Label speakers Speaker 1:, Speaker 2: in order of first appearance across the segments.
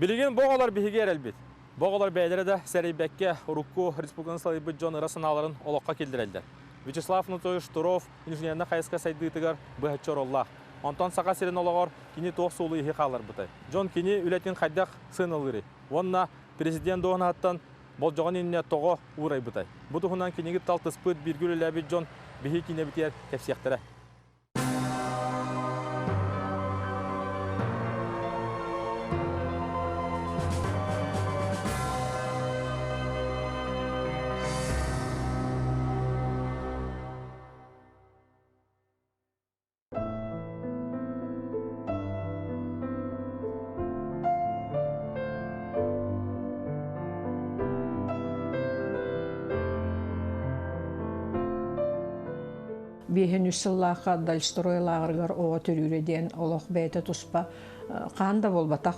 Speaker 1: Билигин бу оҕолор биһиги эрэлбит. Бу оҕолор бэйэлэрэ да сэрэйбэккэ урукку республиканы салайбыт дьон ыра санааларын олоххо киллэрэллэр. Вячеслав Анатольевич Штыров инженернэй хайысха сайдыытыгар быһаччы оруоллаах. Онтон Саха сирин олоҕор кини туох суолу-ииһи хаалларбытай? Дьон кини үлэтин хайдах сыаналыырый? Уонна президент дуоһунаһыттан болдьоҕун иннинэ тоҕо уурайбытай? Бу туһунан киниги талтыспыт бииргэ үлэлээбит дьон биһиги киинэбитигэр кэпсиэхтэрэ.
Speaker 2: Биэһин үс сыллаахха Дальстрой лааҕырыгар оҕо төрүүрэ диэн олох бэйэтэ туспа хаан да буолбатах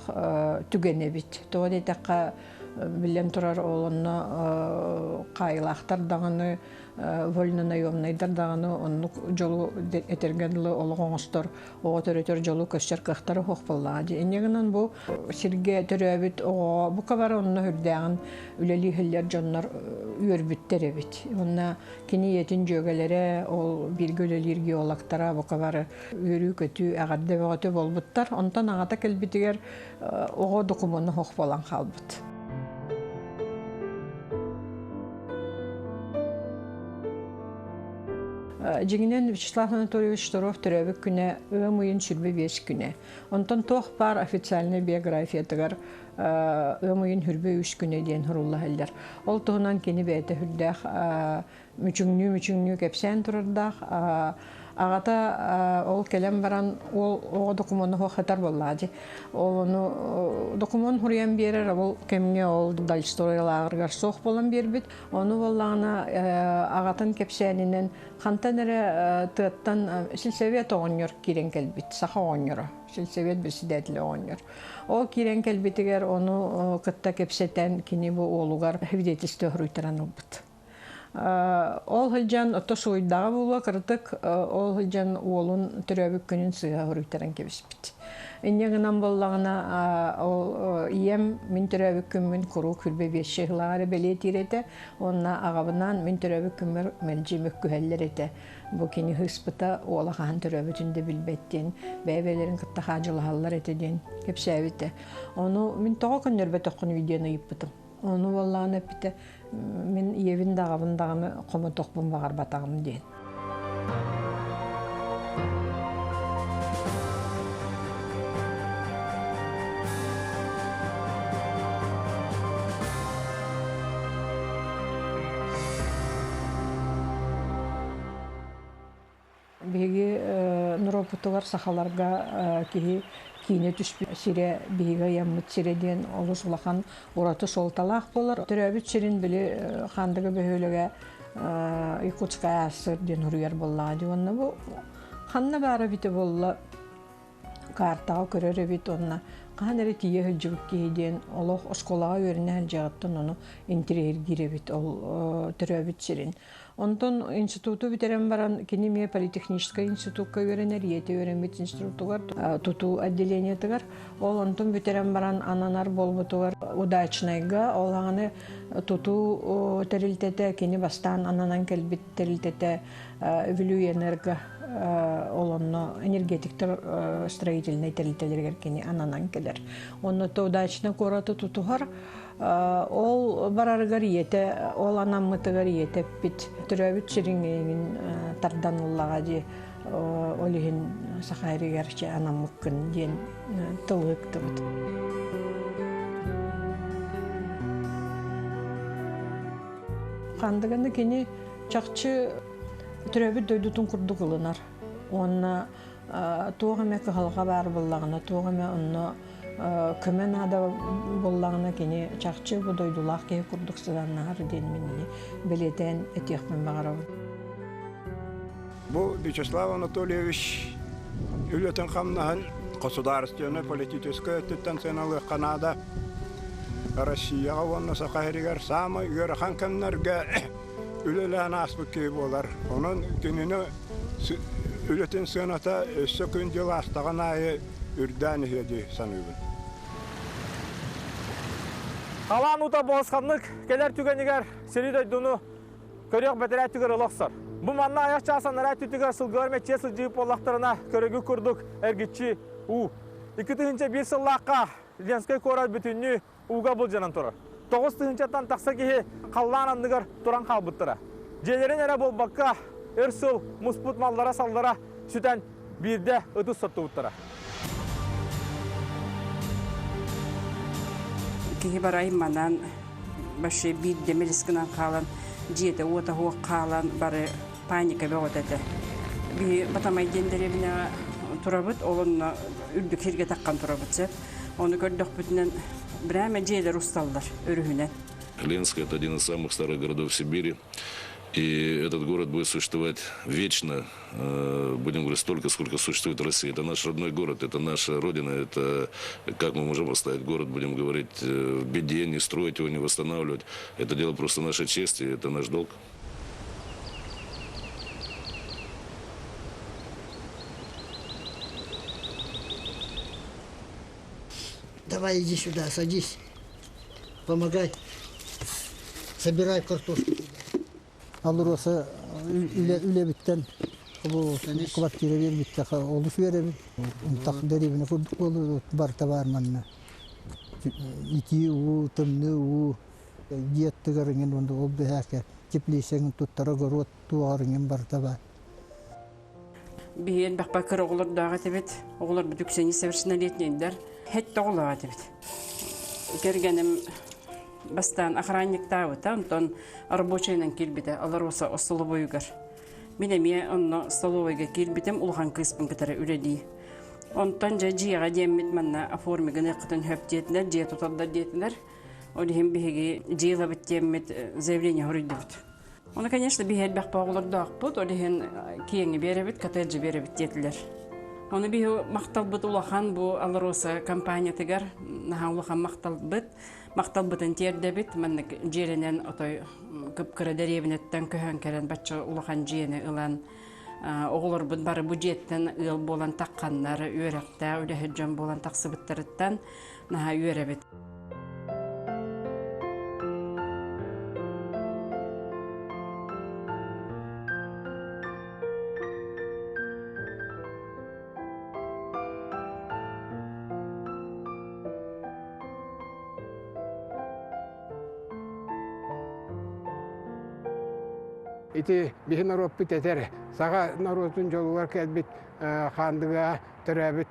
Speaker 2: түгэн эбит. Тоҕо диэтэххэ, биллэн турар, ол онно хаайыылаахтар даҕаны вольнонаемнайдар даҕаны оннук дьолу этэргэ дылы олох оҥостор, оҕо төрөтөр дьолу көстөр кыахтара суох буоллаҕа дии. Инньэ гынан бу сиргэ төрөөбүт оҕоҕо бука бары онно үрдээҕин үлэлии иһиллэр дьоннор үөрбүттэр эбит. Уонна кини ийэтин дьүөгэлэрэ, ол бииргэ үлэлиир геологтара бука бары үөрүү-көтүү, эҕэрдэ бөҕөтө буолбуттар. Онтон аҕата кэлбитигэр оҕо докумуона суох буолан хаалбыт. Дьиҥинэн Вячеслав Анатольевич Штыров төрөөбүт күнэ ыам ыйын 25 күнэ. Онтон туох баар официальнай биографиятыгар ыам ыйын 23 күнэ диэн сурулла сылдьар. Ол туһунан кини бэйэтэ сүрдээх мүчүҥнүү-мүчүҥнүү кэпсээн турардаах. Аҕата ол кэлэн баран ол оҕо докумуона суох сытар буоллаҕа дии. Ол ону докумуон суруйан биэрэр, ол кэмҥэ ол Дальстрой лааҕырыгар суох буолан биэрбит. Ону буоллаҕына аҕатын кэпсээнинэн хантан эрэ тыаттан сельсовет оҕонньор киирэн кэлбит, саха оҕонньоро, сельсовет председателэ оҕонньор. Ол киирэн кэлбитигэр ону кытта кэпсэтэн кини бу уолугар свидетельство суруйтаран ылбыт. Ол сылдьан ото суруйдаҕа буолуо кыратык ол сылдьан уолун төрөөбүт күнүн сыыһа суруйтаран кэбиспит. Инньэ гынан буоллаҕына ол ийэм мин төрөөбүт күммүн куруук хүрбэ биэс сылаҕа эрэ бэлиэтиир этэ уонна аҕабынаан мин төрөөбүт күммэр мэлдьи мөккүһэллэр этэ. Бу кини ыспыта уола хаһан төрөөбүтүн да билбэт диэн бэйэ-бэйэлэрин кытта хаадьылаһаллар этэ диэн кэпсээбитэ. Ону мин тоҕо көннөрбөтөххүнүй диэн ыйыппытым. Ону буоллаҕына эппитэ, мин ийэбин да аҕабын даҕаны хомотохпун баҕарбатаҕым диэн. Биһиги норуоппутугар сахаларга киһи киинэ түспүт сирэ, биһиги ыйаммыт сирэ диэн олус улахан ураты суолталаах буолар. Төрөөбүт сирин били Хаандыга бөһүөлэгэ Якутская АССР диэн суруйар буоллаҕа дии. Уонна бу ханна баара эбитэ буолла картаҕа көрөр эбит уонна хаһан эрэ тиийэ сылдьыбыт киһи диэн олох оскуолаҕа үөрэнэ сылдьаҕыттан ону интэриэһиргиир эбит ол төрөөбүт сирин. Онтон институту бүтэрэн баран кини эмиэ политехническай институкка үөрэнэр, ийэтэ үөрэммит институтугар тутуу отделениетыгар. Ол онтон бүтэрэн баран ананар буолбутугар Удачнайга ол аҕаны тутуу тэрилтэтэ кини бастаан ананан кэлбит тэрилтэтэ Вилюйэнерго ол онно энергетиктэр строительнай тэрилтэлэригэр кини ананан кэлэр. Онно то Удачнай куораты тутуһар. Ол барарыгар ийэтэ, ол анаммытыгар ийэтэ эппит төрөөбүт сириҥ тардан ыллаҕа дии, ол иһин саха эригэр анаммыккын диэн тыл ыктыбыт. Хандыганы кини чахчы төрөөбүт дойдутун курдук ылынар уонна туох эмэ кыһалҕа баар буоллаҕына, туох эмэ онно көмө наада буоллаҕына кини чахчы бу дойдулаах киһи курдук сыһыаннаһар диэн мин бэлиэтээн этиэхпин баҕарабын.
Speaker 3: Бу Вячеслав Анатольевич үлэтин-хамнаһын государственнай-политическай өттүттэн сыаналыахха наада. Россияҕа уонна Саха сиригэр саамай ыарахан кэмнэргэ үлэлээн ааспыт киһи буолар. Онон кинини үлэтин сыаната өссө күн-дьыл аастаҕын аайы үрдээн иһиэ дии саныыбын.
Speaker 1: Халаан уута буолсханнык кэлэр түгэнигэр сири-дойдуну көрүөх бэтэрээ өттүгэр ыла охсор. Бу манна айах чаас анараа өттүтүгэр сылгылар мэччийэ сылдьыбыт буоллахтарына, көрөгү курдук эргиччи уу. 2001 сыллаахха Ленскэй куорат бүтүннүү ууга былдьанан турар. 9 тыһыынчаттан тахса киһи халлаан анныгар туран хаалбыттара. Дьиэлэрин эрэ буолбакка, өр сыл муспут маллара-саллара сүтэн биирдэ ытыс соттубуттара.
Speaker 4: Киһи барай манан вообще биирдэ мэлис гынан хаалан дьиэтэ уота суох хаалан бары паника бөҕөтө этэ. Биһи Батамай диэн дэриэбинэҕэ турабыт, ол онно үрдүк сиргэ таххан турабыт сөп. Ону көрдөхпүтүнэн прямо дьиэлэр усталлар өрүһүнэн.
Speaker 5: Ленск – это один из самых старых городов Сибири. И этот город будет существовать вечно, будем говорить, столько, сколько существует Россия. Это наш родной город, это наша родина, это как мы можем оставить город, будем говорить, в беде, не строить его, не восстанавливать. Это дело просто нашей чести, это наш долг.
Speaker 6: Давай иди сюда, садись, помогай, собирай картошку.
Speaker 7: АЛРОСА үлэбиттэн бу квартира биэрбиттэх олус үөрэбин. Унтах дэриэбинэ курдук буолуут барыта баар манна. Итии уу, тымныы уу, дьиэ аттыгар иҥин уонна ол бэһээкэ теплицэҥин туттара огород туоҕар иҥин барыта баар.
Speaker 4: Биһиэн бэхпэ кыра оҕолордоох этибит. Оҕолорбут үксэ несовершеннолетнейдэр. Хет оҕолоох этибит. Кэргэним бастаан охранниктаабыта, онтон рабочайынан киирбитэ АЛРОСА остолобуойугар. Мин эмиэ онно столовойга киирбитим, улахан кыыспын кытары үлэлии. Онтон дьэ дьиэҕэ диэммит манна оформигын ыккытын хөп диэтилэр, дьиэ туталлар диэтилэр. Ол иһин биһиги дьиэ ылабыт диэммит заявление хоруйдубут. Ону, конечно, биһи элбэх оҕолордоохпут, ол иһин киэҥи биэрэбит, коттеджи биэрэбит диэтилэр. Ону биһи махталбыт улахан бу АЛРОСА компаниятыгар наһаа улахан махталбыт. Махталбытын тиэрдэбит. Маннык дьиэлэнэн отой кып-кыра дэриэбинэттэн көһөн кэлэн бачча улахан дьиэни ылан оҕолорбут бары бу дьиэттэн ыал буолан тахханнар, үөрэхтээх үлэһит дьон буолан тахсыбыттарыттан наһаа үөрэбит.
Speaker 8: Ити биһи норуоппут этэр, саха норуотун дьолугар кэлбит Хаандыга төрөөбүт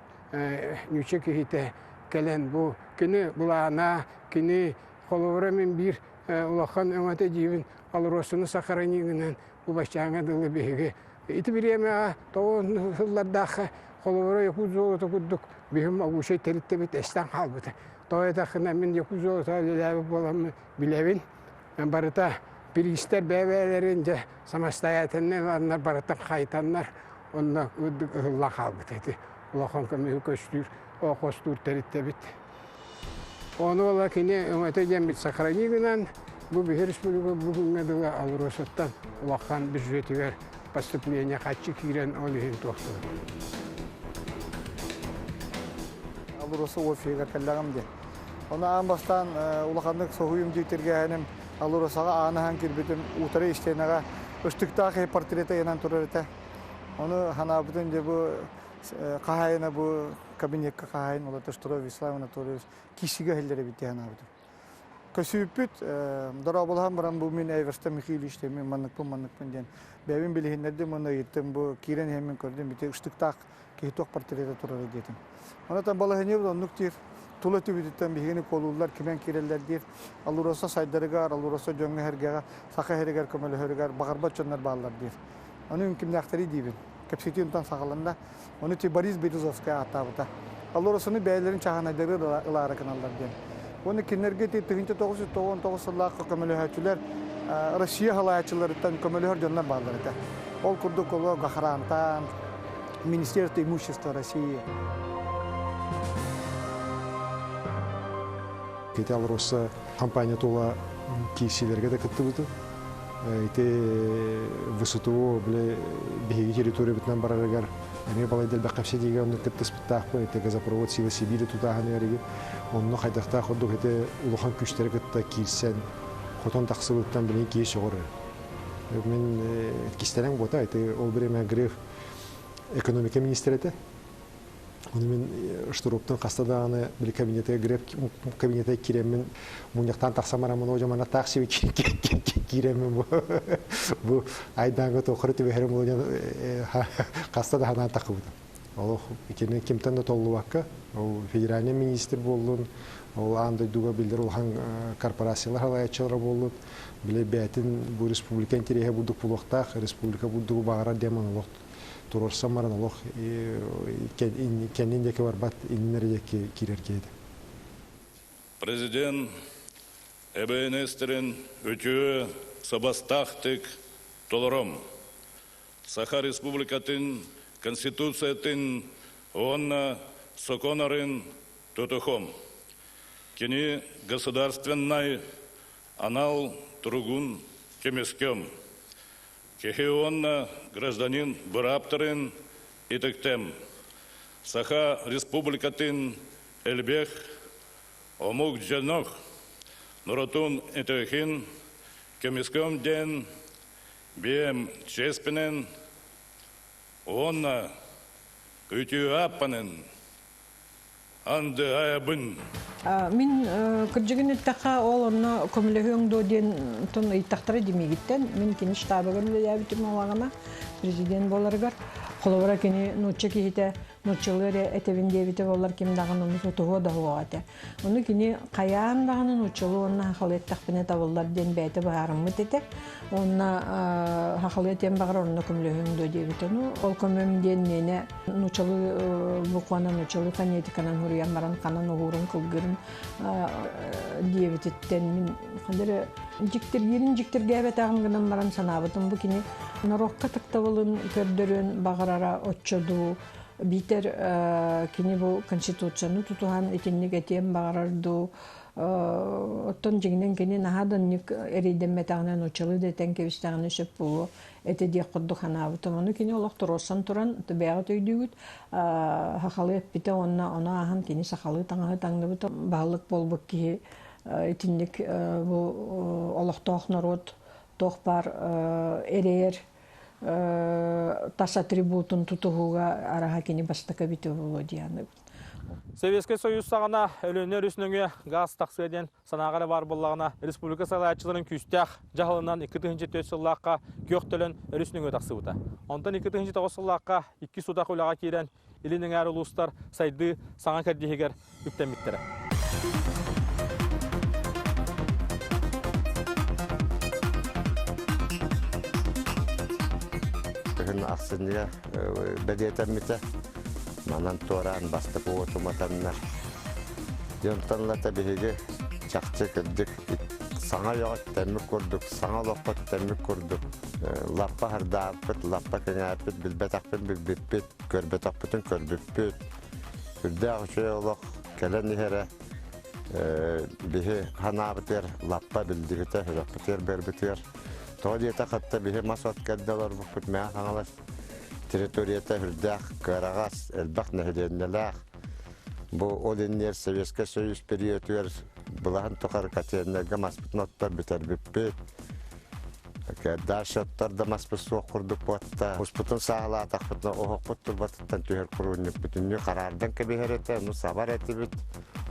Speaker 8: ньүчэ киһитэ кэлэн бу кини былаана, кини холобура мин биир улахан өҥөтө диибин АЛРОСАны сохранигынан бу баччааҥҥа дылы биһиги ити бириэмэҕэ тоҕо сыллардаахха холобура якут золото курдук биһим могучай тэрилтэбит эстэн хаалбыта. Тоҕо этаххына мин якут золото үлэлээбит буоламмын билэбин. Барыта бириистэр бэйэ-бэйэлэрин дьэ самостоятельно ыланнар барытын хайтаннар онно ыһыллан хаалбыт ити улахан көмүһү көстүүр хостуур тэрилтэбит. Ону ыла кини өҥөтө диэммит сохрани гынан бу биһи республика бу күҥҥэ дылы АЛРОСАттан улахан бюджетигэр поступление хаччы киирэн ол иһин туохтуур.
Speaker 9: АЛРОСА офиһыгар кэллэҕим диэн. Ону аан бастаан улаханнык соһуйум дьиктиргээһиним АЛРОСАҕа аан аһан киирбитим утары истиэнэҕэ ыстыктаах киһи портрета ыйанан турар этэ. Ону санаабытым дьэ бу хаһаайына бу кабинекка хаһаайын олорто Штыров Вячеслав Анатольевич киисигэ иһиллэр эбит дии санаабытым. Көсүүппүт дорооболоһон баран бу мин Эверста Михайлович мин манныкпын манныкпын диэн бэйэбин билиһиннэрдим уонна ыйыттым бу киирэн иһэммин көрдүм ити ыстыктаах киһи туох портрета турара диэтим. Онон балаһыанньабыт оннук диир тула түбүтүттэн биһигини куолууллар кимэн киирэллэр диир АЛРОСА сайдарыгар АЛРОСА дьоҥҥо-сэргэҕэ саха сиригэр көмөлөһөрүгэр баҕарбат дьоннор бааллар диир. Ону кимнээхтэрий диибин. Кэпсэтии онтон саҕаланна. Ону ти Борис Березовскай ааттаабыта. АЛРОСАны бэйэлэрин чааһынайдары ылаары гыналлар диэн. Уонна кинилэргэ ити 1999 сыллаахха көмөлөһөөччүлэр Россия халааччыларыттан көмөлөһөр дьоннор бааллар этэ. Ол курдук оло Гохрантан, Министерство имущества России.
Speaker 10: Ити АЛРОСА компания тула киирсиилэргэ да кыттыбытым. Ити ВСТО били биһиги территориябытынан барарыгар эмиэ балайда элбэх кэпсэтиигэ оннук кыттыспыттаахпын. Ити газопровод сила Сибири тутааһыныгар онно хайдахтаах курдук ити улахан күүстэри кытта киирсэн хотон тахсыбыттан билигин киһи сөҕөр. Мин кистэлэҥ буота ити ол бириэмэ Греф экономика министрэ этэ. Ону мин штуруптан хаста даҕаны били кабинетыгар Греф кабинетыгар киирэммин мунньахтаан тахсан бараммын оо дьоммун таах киирэммин бу бу айдааҥҥа туоххара түбэһэрим буолуо диэн хаста да санаан таххыбытым. Олох итини кимтэн да толлубакка ол федеральный министр буоллун, ол аан дойдуга биллэр улахан корпорациялар салайааччылара буоллун, били бэйэтин бу республика интэриэһэ бурдук булуохтаах, республика бурдугу баҕарар диэн олох туруорсан баран олох кэннин диэки барбат, иннин эрэ диэки киирэр киһи
Speaker 5: Президент эбээнэстэрин үтүө сабастаахтык толором. Саха Республикатын Конституциятын уонна сокуоннарын тутуһуом. Кини государственнай анал туругун көмүскүөм. Киһи уонна гражданин бырааптарын ытыктыам. Саха Республикатын элбэх омук дьонох норуотун ытыгын көмүскүөм диэн биэм чиэспинэн уонна үтүө ааппанын андыайабын.
Speaker 2: Мин кырдьыгын эттэххэ, ол онно көмөлөһүөҥ дуо диэн тон ыйыттахтара димигиттэн. Мин кини штабыгар үлэлээбитим олаҕына президент буоларыгар. Холобура кини нуучча киһитэ нууччалыы эрэ этэбин диэбитэ буоллар ким даҕаны ону тутуһуо да суоҕа этэ. Ону кини хайаан даҕаны нууччалыы уонна сахалыы эттэхпинэ табыллар диэн бэйэтэ быһаарыммыт этэ. Уонна сахалыы этиэн баҕарар онно көмөлөһүөҥ дуо диэбитэ. Ну, ол көмөм диэн миэнэ нууччалыы букванан нууччалыы фонетиканан суруйан баран ханан уһуурун кылгырын диэбититтэн мин ханна дьиктиргиирин дьиктиргээбэтэҕим гынан баран санаабытым бу кини норуокка ытыктабылын көрдөрүөн баҕарара оччо дуу биитэр кини бу конституцияны тутуһан итинник этиэн баҕарар дуу оттон дьиҥинэн кини наһаа да оннук эрэйдэммэтэҕинэ нууччалыы да этэн кэбистэҕинэ сөп буолуо этэ диэх курдук санаабытым ону кини олох туруорсан туран бэйэҕит өйдүүгүт сахалыы эппитэ уонна ону ааһан кини сахалыы таҥаһы таҥныбыта баһылык буолбут киһи итинник бу олохтоох норуот туох баар эрэйэр тас атрибутун тутуһууга араһа кини бастакы эбитэ буолуо диэн.
Speaker 1: Советскай Союз саҕана Өлүөнэ өрүс нөҥүө газ тахсыа диэн санааҕа эрэ баар буоллаҕына, республика салайааччыларын күүстээх дьаһалынан 2004 сыллаахха күөх төлөн өрүс нөҥүө тахсыбыта. Онтон 2009 сыллаахха икки сутах үлэҕэ киирэн Илин эҥээр улуустар сайдыы саҥа кэрдииһигэр үктэммиттэрэ.
Speaker 11: Күһүн ахсынньыга бэлиэтэммитэ. Манан туораан бастакы уоту матаннар. Дьонтон лата биһиги чахчы кырдьык саҥа үйэҕэ үктэммит курдук, саҥа олоххо үктэммит курдук лаппа хардааппыт, лаппа кэҥээппит, билбэтэхпит билбиппит, көрбөтөхпүтүн көрбүппүт. Үрдээх үчүгэй олох кэлэн иһэрэ биһи ханаабытыгар лаппа биллибитэ, сүрэхпитигэр бэрбитигэр. Тоҕо диэтэххэ биһи мас от кэрдэ олорбуппут Мэҥэ Хаҥалас территорията үрдээх кыараҕас, элбэх нэһилиэнньэлээх. Бу ол иннигэр Советскай Союз периодыгар былаһын тухары котельнайга маспытын оттор бүтэрбиппит. Дальше оттор да маспыт суох курдук буотта. Успутун саалаатахпытына оһохпут турбатыттан түһэр куруунньук бүтүннүү хараардан кэбиһэр этэ, ону сабар этибит.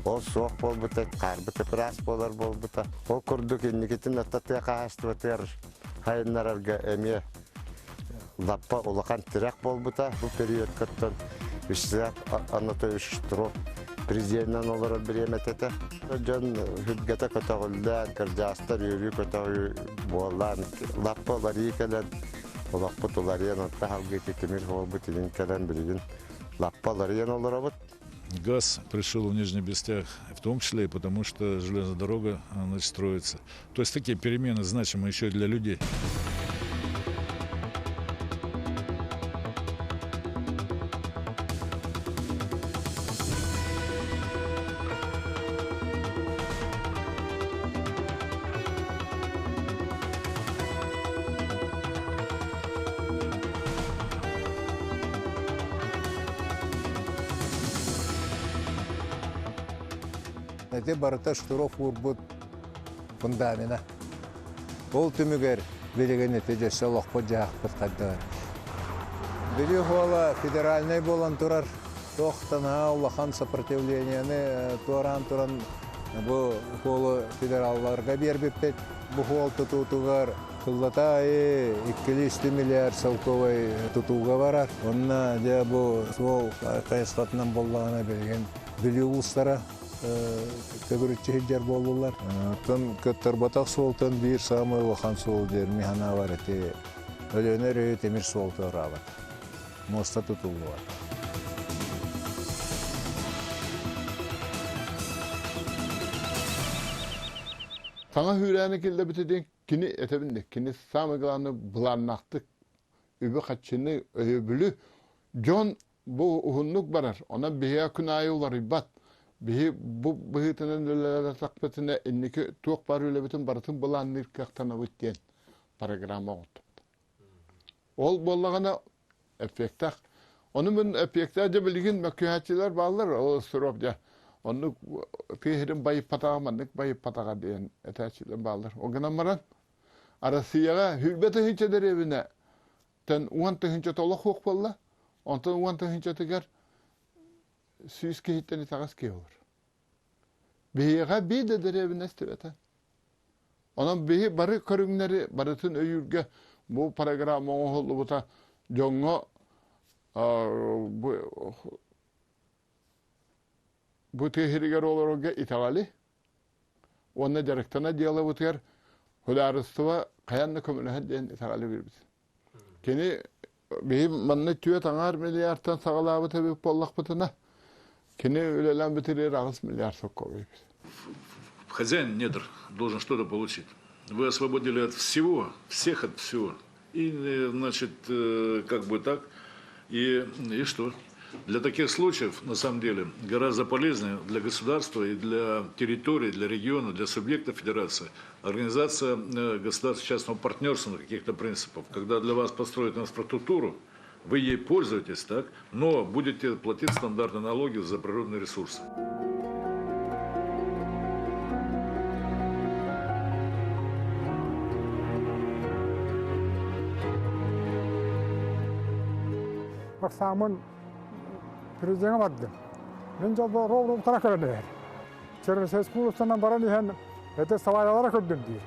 Speaker 11: Ол суох буолбута, хаарбыт ыпыраас буолар буолбута. Ол курдук инникитин отто тыа хаһаайыстыбатыгар хайыннарарга эмиэ лаппа улахан тирэх буолбута. Бу периодкаттан Вячеслав Анатольевич Штыров президенинэн олорор бириэмэтэ этэ. Дьон сүргэтэ көтөҕүллэн, кырдьаастар үөрүү көтөҕүү буолан, лаппа уларыйыы кэлэн, олохпут уларыйан, онто халгыты тимир суолбут илин кэлэн билигин лаппа уларыйан олоробут.
Speaker 5: Газ пришел в Нижний Бестях, в том числе и потому, что железная дорога значит, строится. То есть такие перемены значимы еще и для людей.
Speaker 12: Эти барыта Штыров уурбут фундамена. Ол түмүгэр билигин ити дьөссө олохпут-дьаһахпыт хайдаҕый? Бүлүү суола федеральнай буолан турар. Туох да наһаа улахан сопротивлениены туораан туран бу суолу федералларга биэрбиппит. Бу суол тутуутугар сыллата аайы иккилии-үстүү миллиард солкуобай тутууга барар. Онно дьэ бу суол хайысхатынан буоллаҕына билигин Бүлүү улуустара төгүрүччү сылдьар буоллулар. Оттон кыттарбатах суолтан биир саамай улахан суол диэн мин санаабар ити Өлүөнэ өрүһү тимир суол туораабат. Муоста тутуллубат.
Speaker 13: Саҥа сүүрээни киллэрбитэ диэн кини этэбин да кини самое главное былааннаахтык үбү-харчыны, өйөбүлү дьон Бу уһуннук барар, онон биһиэхэ күн аайы уларыйбат. Биһи бу быһыытынан үлэлээтэхпитинэ инники туох баар үлэбитин барытын былаанныыр кыахтанабыт диэн программа оҥордубут. Ол буоллаҕына эффектаах. Ону мин эффектаах дьэ билигин мөккүһээччилэр бааллар, ол срок дьэ оннук тыа сирин байыппатаҕа маннык байыппатаҕа диэн этээччилэр бааллар. Ол гынан баран Арассыыйаҕа сүүрбэ тыһыынча дэриэбинэ Тэн 10 тыһыынча толох суох буолла. Онтон 10 тыһыынчатыгар 100 киһиттэн итэҕэс киһи олор. Биһиэхэ биир да дэриэбинэ эстибэтэ. Онон биһи бары көрүҥнэри барытын өйүүргэ бу программа оҥоһуллубута дьоҥҥо бу тыа сиригэр олорорго итэҕэли уонна дьарыктана дьыалабытыгар судаарыстыба хайаан да көмөлөһөр диэн итэҕэли биэрбит. Кини биһи манна 4,5 миллиардтан саҕалаабыт эбит буоллахпытына, кини үлэлээн бүтэрэр 8 миллиард соккобуйбут.
Speaker 5: Хозяин недр должен что-то получить. Вы освободили от всего, всех от всего. И, значит, как бы так. И что? Для таких случаев, на самом деле, гораздо полезнее для государства и для территории, для региона, для субъекта федерации организация государственно-частного партнерства на каких-то принципах. Когда для вас построят инфраструктуру, вы ей пользуетесь, так, но будете платить стандартные налоги за природные ресурсы.
Speaker 8: Баксаамын президеҥҥэ бардым. Мин дьолбо ровно утара көрөн иһэр. Чернышевскую уулуссанан баран иһэн это салаялара көрдүм диир.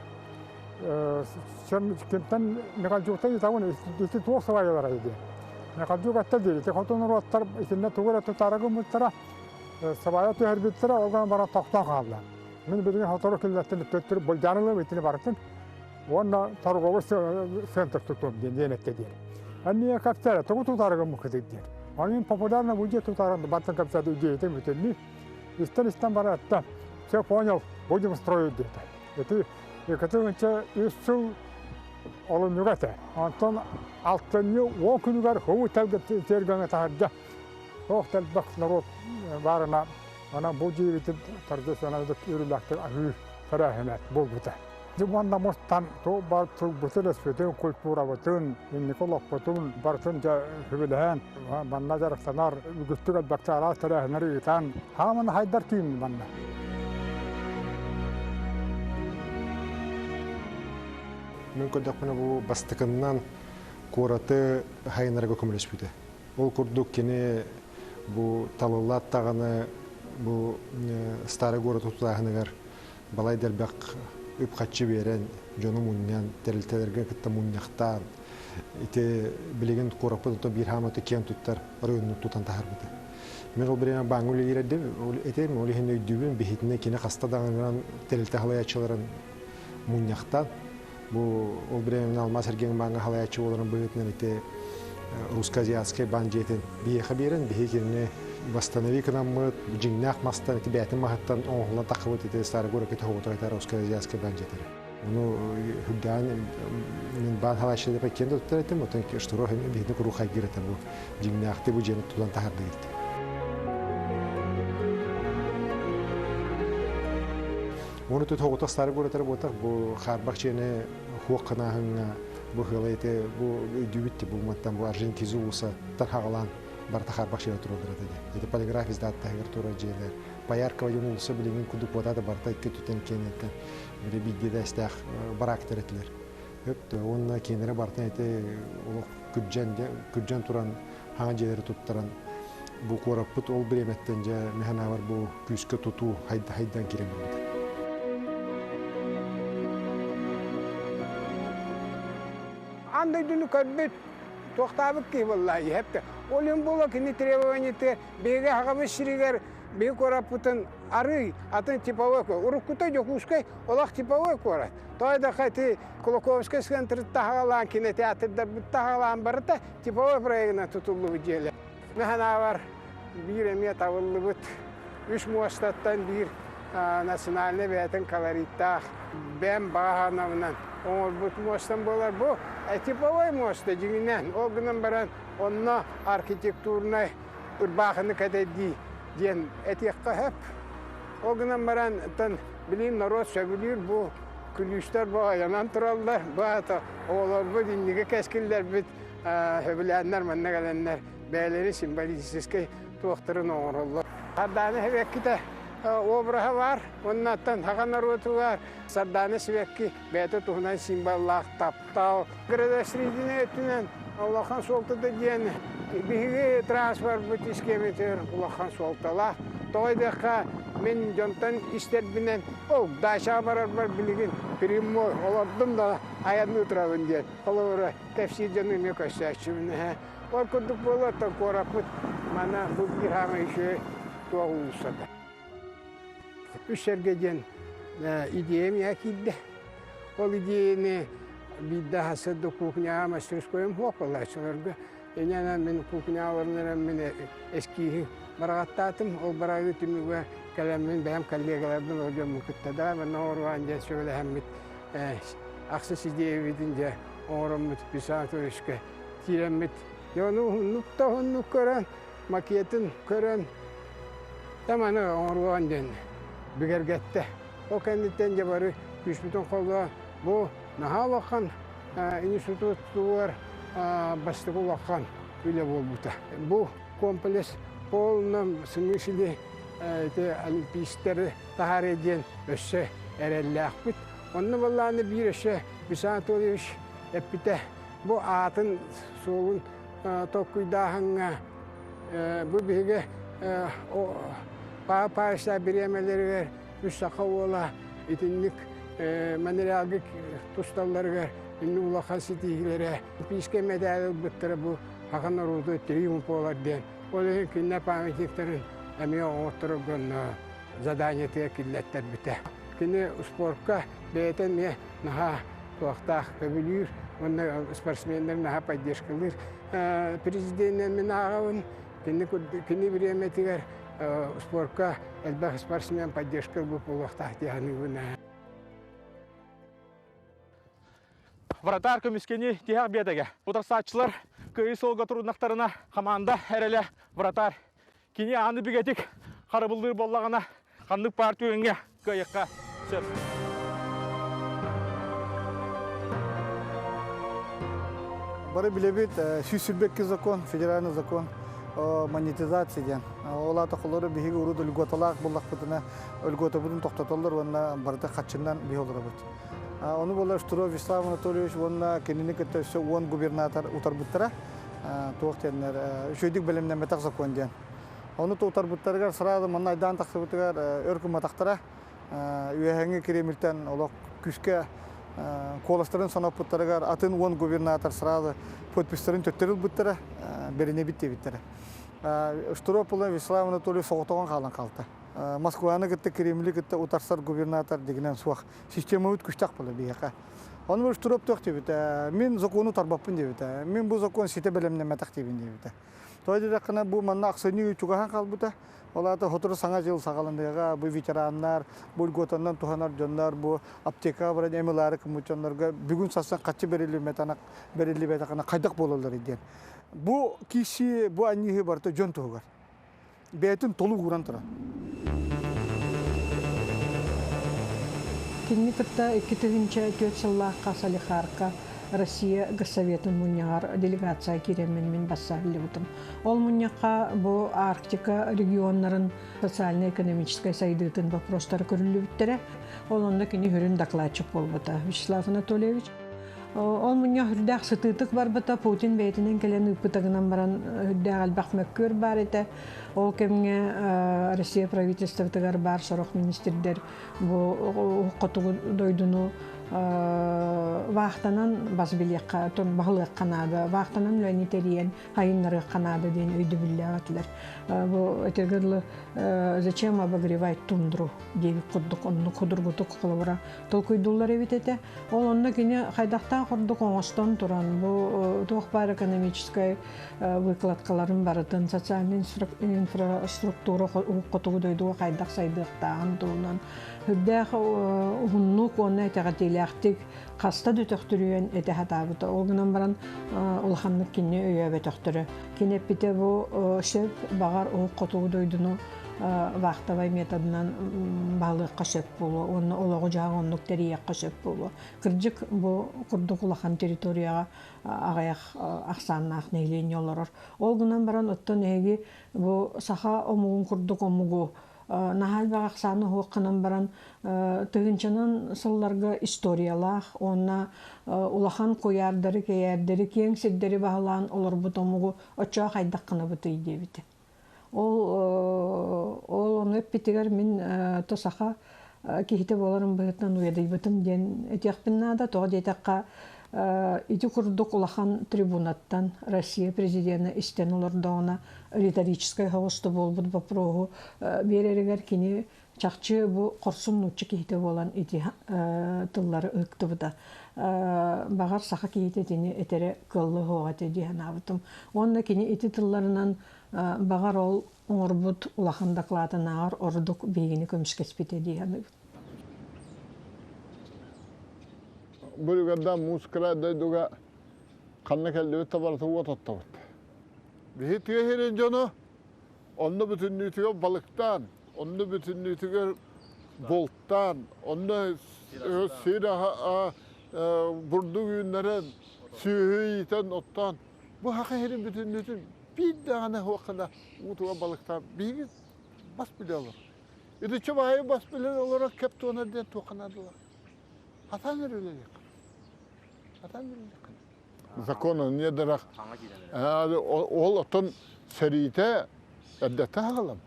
Speaker 8: Кимтэн Михальчуктан ыытабын ити туох салаялара диэн. Михальчук этте диир, ити хотун уруоттар итиннэ тугу эрэ тутаары гыммыттара, сабайа түһэрбиттэрэ, ол гынан баран тохтоон хаалла. Мин билигин сотору киллэртин төттөрү былдьаан ылыам итини барытын уонна торговый центр тутуом диэн диэн этте диэн. Анния кэпсээрэ тугу тутаары гыммыккытый диэн. Аны мин популярно будье тутааран бартын кэпсээти идеятын бүтүннүү. Истэн-истэн баран этте, все понял, будем строить диэтэ. Ити 2003 сыл олунньуга этэ. Онтон алтынньы 10 күнүгэр хуу тергөҥө таһырдьа туох да элбэх норуот баарына онон бу дьиэбитин торжественнайдык үөрүүлээхтик аһыы тэрээһинэ буолбута. Уонна мустан туох баар тылбытын-өспүтүн, культурабытын, инники олохпутун барытын дьэ үбүлэһэн, манна дьарыктанар, үгүстүк элбэхтэ араас тэрээһиннэри ыытан, хааман хайдар киин манна.
Speaker 10: Мен көрдөхпүнэ бу бастакыннан куораты хайынарга көмөлөспүтэ. Ол курдук кини бу талыллаат даҕаны бу старый город тутааһыныгар балай да элбэх үп-харчы биэрэн, дьону мунньан, тэрилтэлэргэ кытта мунньахтаан, ити билигин куораппыт ото биир хааматы киэн туттар оройуонун тутан таһаарбыта. Мен ол бириэмэ бааҥҥа үлэлиир этим, ол иһин өйдүүбүн, биһитинэ кини хаста даҕанынан тэрилтэ халайааччыларын мунньахтаан, бу ол бириэмэни алмаас эргиэн бааҥҥа халайааччы буоларын быһыытынан ити русско-азиатскай баан дьиэтин биһиэхэ биэрэн, биһи кинини восстанови гынаммыт, дьиҥнээх мастан, ити бээтин маһыттан оҥоһуллан таххыбыт ити старый город хоҕутура этэ русско-азиатскай баан дьиэтэрэ. Ону үрдээн мин баан халайааччы деп киэн туттар этим, оттон Штыров биһини куруук хайгыыр этэ бу дьиҥнээхти бу дьиэни тутан таһардыгыт. Уону тут хоҕутах старый город буотах бу хаарбах дьиэни хуох ханааһыҥҥа бу ыала ити бу өйдүүбүт бу мантан бу Аржентизу ууса тархаҕалаан барыта хаарбах дьиэлэр тураллар этэ дии. Ити полиграф издаттаһыгар турар дьиэлэр. Пояркова диэн уулусса билигин курдук буотаата барыта икки өттүттэн киэнэттэн били биирдии этээстээх бараактар этилэр. Өп уонна киэнэрэ барытын эти олох күрдьэн күрдьэн туран хаҥа дьиэлэри туттаран бу куораппыт ол бириэмэттэн дьэ механавар бу күүскэ тутуу хайдан киирэн барбыта.
Speaker 8: Аан дойдуну көрбүт туохтаабыт киһи буолла иһэптэ. Ол иһин буола кини требованиеты биһиги аҕабыт сиригэр биһи куораппытын арый атын типовой уруккута Дьокуускай олох типовой куорат. Тоҕо диэххэ ити Кулаковскай центры таһаҕалаан кинотеатрдарбыт таһаҕалаан барыта типовой проегынан тутуллубут дьиэлэр. Мин биир эмиэ табыллыбыт үс муостаттан биир национальнай бэйэтин колориттаах бэм баҕаһанабынан оҥорбут муостан буолар. Бу типовой муоста дьиҥинэн. Ол гынан баран онно архитектурнай ырбаахыны кэтэйдии диэн этиэххэ сөп. Ол гынан баран билигин норуот сөбүлүүр бу күлүүстэр бу айанан тураллар. Бу аата оҕолорбут инники кэскиллэрбит сөбүлээннэр манна кэлэннэр бэйэлэрин символическай туохтарын оҥороллор. Сардаана сибэккитэ обраһа баар, уоннаттан саха норуотугар Сардаана сибэкки бэйэтэ туһунан символлаах таптал. Градосредина өттүнэн улахан суолтата диэн биһиги транспорпут искеметигэр улахан суолталаах. Тоҕо диэххэ, мин дьонтон истэрбинэн, ол дачаҕа барарбар билигин прямой олордум да айанныы турабын диэн холобура кэпсиир дьону эмиэ көрсөөччүбүн. Ол курдук буолуоттан куораппыт мана бу биир хаамай үчүгэй туох уулуссата. Үс сэргэ диэн идея миэхэ киирдэ. Ол идеяны биирдэ сарсыарда кухняҕа мастерскойум суох буолааччыларга. Инньэ мин кухняҕа олорон эрэн мин эскииһи бараҕаттаатым. Ол бараҕыы түмүгэ кэлэммин бэйэм коллегаларбын ол дьоммун кытта да манна оҥоруоҕун диэн сүбэлэһэммит ахсыс идеябытын дьэ оҥороммут Петр Анатольевичка киирэммит дьэ ону уһуннук да уһуннук көрөн макетын көрөн таманы оҥоруоҕун диэн бигэргэттэ. Ол кэнниттэн дьэ бары күүспүтүн холлоон бу наһаа улахан институтугар бастакы улахан үлэ буолбута. Бу комплекс полном смысле ити олимпийстары таһаарыа диэн өссө эрэллээхпит. Онно баллааны биир өссө Вячеслав Анатольевич эппитэ бу аатын суолун толкуйдааһыҥҥа бу биһиги паа-паайса бириэмэлэригэр үс саха уола итинник Монреалга тусталларыгар инник улахан ситиһиилэрэ олимпийскай мэдээли ылбыттара бу саха норуоту триумф буолар диэн ол иһин кинилэр памятниктарын эмиэ оҥотторорго заданиетыгар киллэттэрбитэ. Кини спортка бэйэтэ эмиэ наһаа туохтаах көбүлүүр уонна спортсменнары наһаа поддержкалыыр. Президенинэн мин ааҕабын. Кини, кини бириэмэтигэр спортка элбэх спортсмен поддержка ылбыт буолуохтаах дии саныыбын.
Speaker 1: Вратарь көмүскэни тиһэх биэтэгэ. Утарсааччылар кыайыы суолга туруннахтарына хамаанда эрэлэ вратарь. Кини ааны бигэтик харабыллыыр буоллаҕына ханнык баар түгэҥҥэ кыайыахха сөп.
Speaker 9: Бары билэбит 122 закон, федеральный закон о монетизации диэн. Ол аата холору биһиги урут льготалаах буллахпытына льготабытын тохтотоллор уонна барыта хаччынан биһи олоробут. Ону буолар Штыров Вячеслав Анатольевич уонна кинини кытта өссө 10 губернатор утарбыттара. Туох диэннэр үчүгэйдик бэлэмнэммэтэх закон диэн. Ону утарбыттарыгар сразу манна айдаан тахсыбытыгар өр гымматахтара. Үөһээҥҥи Кремльтэн олох күүскэ куоластарын соноппуттарыгар атын 10 губернатор сразу подпистарын төттөрү ылбыттара, бэринэбит диэбиттэрэ. Штыров Вячеслав Анатольевич соҕотоҕун хаалан хаалта. Москваны кытта Кремли кытта утарсар губернатор дигинэн суох. Системабыт күчтэх буола биһиэхэ. Ону Штыров туох диэбитэ, мин закону тарбаппын диэбитэ. Мин бу закон ситэ бэлэмнэммэтэх диэбин диэбитэ. Тоҕо диэтэххинэ, бу манна ахсынньы чугаһаан хаалбыта. Ол аата сотору саҥа дьыл саҕаланыаҕа, бу ветераннар, бу льготаннан туһанар дьоннор, бу аптекаҕа баран эм ылаары гыммыт дьоннорго бүгүн сарсын хаччы бэриллибэтэҕинэ хайдах буолалларый диэн. Бу киирсии, бу анньыһыы барыта дьон туһугар. Бэйэтин толук ууран туран.
Speaker 2: Кинини кытта 2004 сыллаахха Салихарка Россия Госсоветын мунньаҕар делегация киирэммин мин бассаһыллыбытым. Ол мунньахха бу Арктика регионнарын социально-экономическай сайдыытын вопростары көрүллүбүттэрэ. Ол онно кини хүрүн докладчик буолбута Вячеслав Анатольевич. Ол мунньах үрдээх сытыытык барбыта, Путин бэйэтинэн кэлэн ыыппыта гынан баран үрдээх элбэх мөккүөр баар этэ. Ол кэмҥэ Россия правительствотыгар баар сорох министрдэр бу хотугу дойдуну вахтанан бас билиэххэ, баһылыахха наада, вахтанан үлэни тэрийэн хайыннарыахха наада диэн өйдөбүллээх этилэр. Бу этэргэ дылы зачем обогревать тундру диэбит курдук оннук худургутук холобура толкуйдууллар эбит этэ. Ол онно кини хайдахтаах курдук оҥостон туран бу туох баар экономическай выкладкаларын барытын социальный инфраструктура хотугу дойдуга хайдах сайдыахтааҕын туһунан үрдээх уһуннук уонна итэҕэтиилээхтик хаста да төхтүрүйэн этэ сатаабыта. Ол гынан баран улаханнык кини өйөөбөтөхтөрө. Кини эппитэ бу сөп баҕар уһук хотугу дойдуну вахтовай методынан баһылыахха сөп буолуо уонна олоҕу-дьаһаҕы оннук тэрийиэххэ сөп буолуо. Кырдьык, бу курдук улахан территорияҕа аҕыйах ахсааннаах нэһилиэнньэ олорор. Ол гынан баран оттон эһиги бу саха омугун курдук омугу наһаа элбэх ахсааны уһуохханан баран тыһыынчанан сылларга историялаах уонна улахан куйаардары, кэйээрдэри, киэҥ сирдэри баһылаан олорбут омугу оччоҕо хайдах гынабытый диэбитэ. Ол ол ону эппитигэр мин то саха киһитэ буоларым быһыытынан уйадыйбытым диэн этиэхпин наада. Тоҕо диэтэххэ, ити курдук улахан трибунаттан Россия президена истэн олордоҕуна риторическай соҕус буолбут боппуруоһу биэрэригэр кини чахчы бу хорсун нуучча киһитэ буолан ити тыллары ыһыктыбыта. Баҕар саха киһитэ итини этэрэ кыалла суоҕа этэ дии санаабытым. Уонна кини ити тылларынан баҕар ол оҥорбут улахан дакылаатынааҕар ордук биһигини көмүскэспитэ дии саныыбын.
Speaker 13: Бүрүгэрдэ муус кыра дойдуга ханна кэллибит да барыта уот оттобут. Биһи тыа сирин дьоно онно бүтүннүүтүгэр балыктаан, онно бүтүннүүтүгэр бултаан, онно сир бурдук үүннэрэн, сүөһү иитэн, оттоон бу хаха сирин бүтүннүүтүн биир даҕаны суоххана уутуга балыктаан биһиги бас билэ олор. Итиччэ баайы бас билэн олорор кэп туонар диэн туохха наадалар. Хатан үлэлиэх. Хатан үлэлиэх. Закона не дарах. Ол оттон сэриитэ эрдэтэ хаҕаламмыт.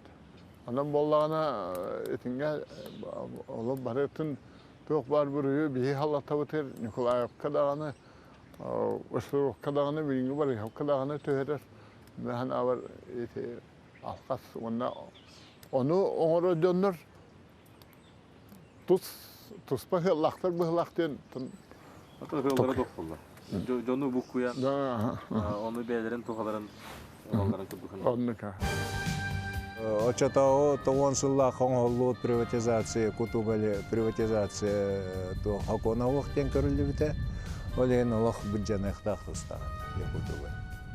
Speaker 13: Онон буоллаҕына итингэ олор барытын туох баар буруйу биһи халатабытыр Николаевка даҕаны Островка даҕаны билиҥҥи Барыһовка даҕаны түһэрэр Мин абар ити алхас уонна ону оҥорор дьоннор тус туспа ыаллаахтар быһылаах диэн
Speaker 1: Ыаллара тохтоллор. Дьону буккуйан, ону бэйэлэрин туһаларын ылалларын курдук.
Speaker 13: Оннука.
Speaker 12: Оччотооҕу тоҕуон сыллаах оҥоһуллубут приватизация, кутугали приватизация туох сокуона олох диэн көрүллүбүтэ. Ол иһин олох быдьаныахтаах тустаах Якутуга.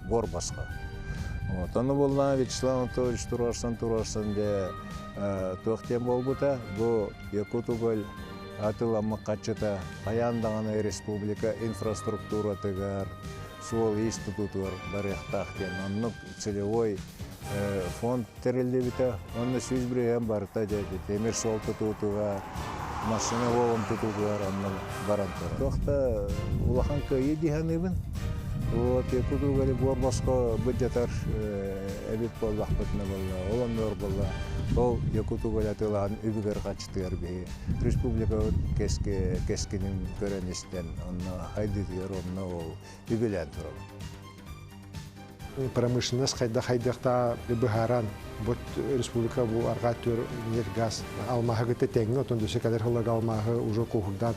Speaker 12: Буор босхо. Вот. Ону буллаҕына Вячеслав Анатольевич туруорсан-туруорсан дьэ туох диэн буолбута. Бу Якутуголь атыыламмыт харчыта хайаан даҕаны республика инфраструктуратыгар, суол-иис тутуутугар барыахтаах диэн оннук целевой фонд тэриллибитэ. Онно 100% барыта дьэ тимир суол тутуутугар, массыына уолун тутуутугар онно баран турар. Туох да улахан кыайыы дии саныыбын. Вот Якутугали буор босхо быдьатар эбит буоллахпытына буолла, ол оннугар буолла. Ол Якутугали атыылаан үбүгэр хаччытыгар биһи республикабыт кэскилин көрөн истэн, онно хайдытыгар онно ол үбүлээн турабыт.
Speaker 10: Промышленность хайда хайдахта быһааран бу республика бу арҕаа түөр нефть газ алмааһы кытта тэҥҥэ отон дөссө кэлэр сылларга алмааһы уже куоһурдаан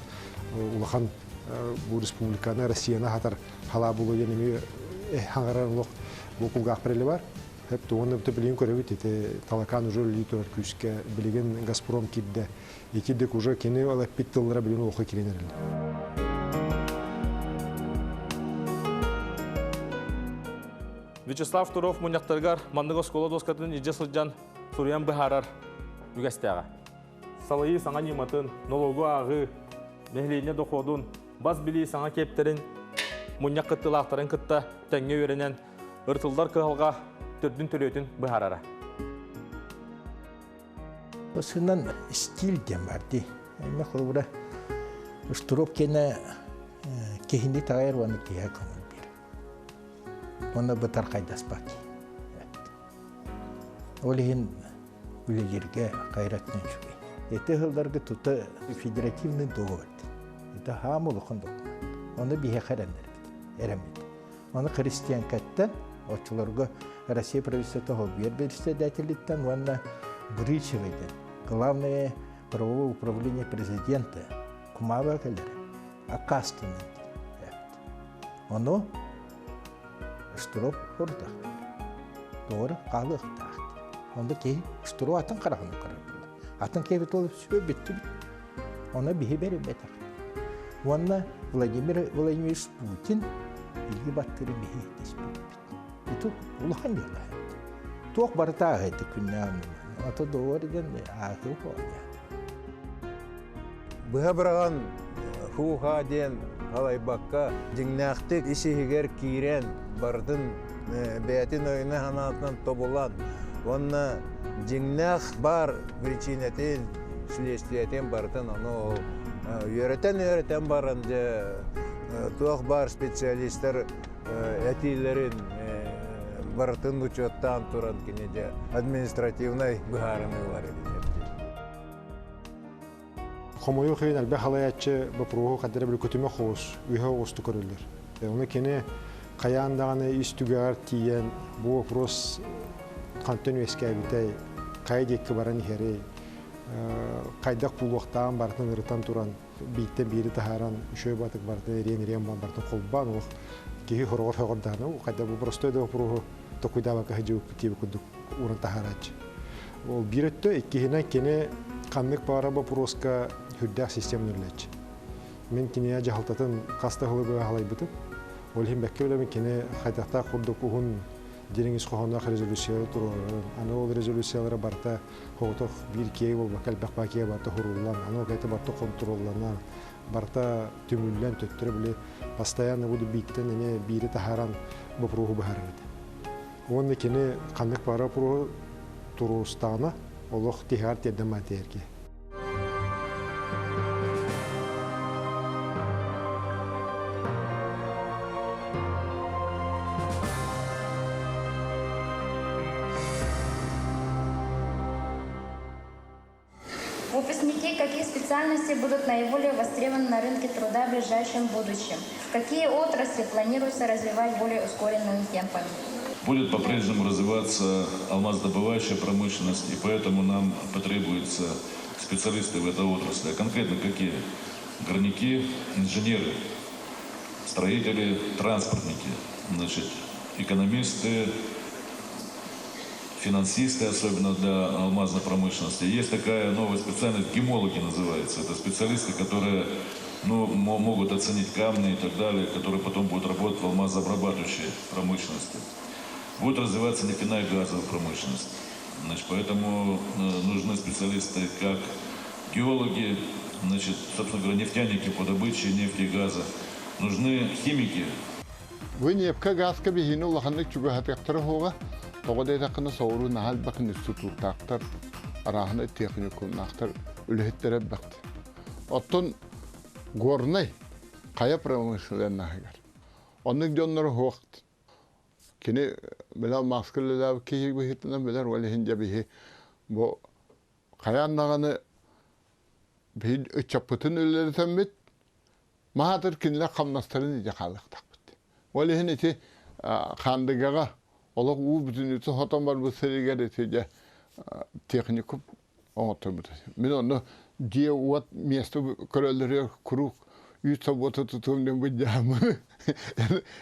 Speaker 10: улахан бу республиканы Россияны хатар халаа булу диэн эмиэ хаҥарар олох бу кулгаах бар. Хөп тугун билигин көрөбүт ити Талакан уже үлэлии турар күүскэ билигин Газпром киирдэ. Итирдик уже кини ол эппит тыллара билигин олоххо киирэн эрэллэр.
Speaker 1: Вячеслав Туров мунньахтарыгар маннык оскуола дуоскатын илдьэ сылдьан суруйан быһаарар үгэстээҕэ. Салайыы саҥа ньыматын, нолуогу ааҕыы, нэһилиэнньэ доходун, Бас билии саҥа киэптэрин мунньах кыттыылаахтарын кытта тэҥҥэ үөрэнэн, ырытыллар кыһалҕа төрдүн төрүөтүн быһаарара.
Speaker 14: Сынан стиль диэн бар дии. Эмэ холобура Штуров киэнэ киһини таҕайар уонна киһи көҥүл биэрэр. Уонна бытархайдаспат. Ол иһин үлэлииргэ хайраттан үчүгэй. Ити сылларга тута федеративный договор. Это хаам улахан документ. Оны биһиэхэ эрэннэрбит, эрэммит. Оны христианкаттан оччолорго Россия правительствота холбуйар председателиттэн уонна Бричевайдан главное правовое управление президента кумаба кэлэр аккастанын Ону Штуров хордах. Doğru хаалыахтаах. Онда киһи Штуров атын хараҕынан көрөр буолла. Атын киһи ол сүө бүттүбүт. Ону биһи бэрибэтэх. Уонна Владимир Владимирович Путин илги баттыры биһи теспиппит. Иту улахан дьыала. Туох барыта ааһыйды күннээн. Ата доҕор диэн ааһыы хоня.
Speaker 12: Быһа быраҕан һуу-һаа диэн халайбакка, дьиҥнээхтик ис-иһигэр киирэн, барытын бэйэтин өйүнэн-санаатынан тобулан уонна дьиҥнээх баар биричиинэтин, силиэстийэтин барытын ону ол үөрэтэн-үөрэтэн баран дьэ туох баар специалистар этиилэрин барытын учуоттаан туран кини дьэ административнай быһаарыныылар эбит.
Speaker 10: Хомойуох иһин элбэх халайааччы боппуруоһу хаддара били көтүмэх оҕус, үһэ оҕусту көрөллөр. Ону кини хайаан даҕаны ис түгэҕэр тиийэн бу вопрос хантан үөскээбитэй, хайа диэки баран иһэрий, хайдах булуохтааҕын барытын ырытан туран бииртэн биири таһааран үчүгэй батык барытын эриэн-эриэн барытын холбоон олох киһи хороҕор хөҕөрдөҕүнэ хайда бу простой да вопроһу токуйдаабакка сылдьыбыппыт диэбит курдук ууран таһаарааччы. Ол биир өттө, иккиһинэн кини ханнык баара боппуруоска сүрдээх системаны үлэлээччи. Мин кинигэ дьаһалтатын хас да сылы быһа Ол иһин бэккэ билэбин кини хайдахтаах курдук уһун дириҥ ис хоһоонноох резолюциялары туруорарын. Аны ол резолюциялара барыта соҕотох биир киэйи буолбакка элбэх баа киэйи барыта хуруллан, аны ол кэйте барыта контролланан, барыта түмүллэн төттөрү били постоянно буду бииттэн эмиэ биири таһааран боппуруоһу быһаарар этэ. Уонна кини ханнык баара боппуруоһу туруорустаҕына олох тиһэҕэр тиэрдэн маатиэргэ.
Speaker 15: Выпускники каких специальностей будут наиболее востребованы на рынке труда в ближайшем будущем? Какие отрасли планируется развивать более ускоренными темпами?
Speaker 5: Будет по-прежнему развиваться алмаздобывающая промышленность, и поэтому нам потребуются специалисты в этой отрасли. А конкретно какие? Горняки, инженеры, строители, транспортники, значит, экономисты, финансисты, особенно для алмазной промышленности. Есть такая новая специальность, гемологи называется. Это специалисты, которые ну, могут оценить камни и так далее, которые потом будут работать в алмазообрабатывающей промышленности. Будет развиваться нефтяная и газовая промышленность. Значит, поэтому нужны специалисты как геологи, значит, собственно говоря, нефтяники по добыче нефти и газа. Нужны химики.
Speaker 13: Бу ньиэпкэ гааска биһиини улаханнык чугаһатыахтара суоҕа, тоҕо диэтэххинэ соҕуруу наһаа элбэх институттаахтар, арааһынай техникумнаахтар үлэһиттэрэ элбэхтэр. Оттон Горнай хайа промышленноһыгар оннук дьоннору суох. Кини билэр маска үлэлээбит киһи быһыытынан билэр, ол иһин дьэ биһи бу хайаан даҕаны биһи ыччаппытын үлэлэтэммит Маһаатар кинилэр хамнастарын илдьэ хаалыахтаахпыт. Ол иһин ити Хаандыгаҕа олох уу бүтүннүүтэ хотон барбыт сиригэр ити дьэ техникум оҥотторбут. Мин онно дьиэ-уот миэстэ көрөллөрүгэр куруук үүт собуота тутуом диэн быдьааммын.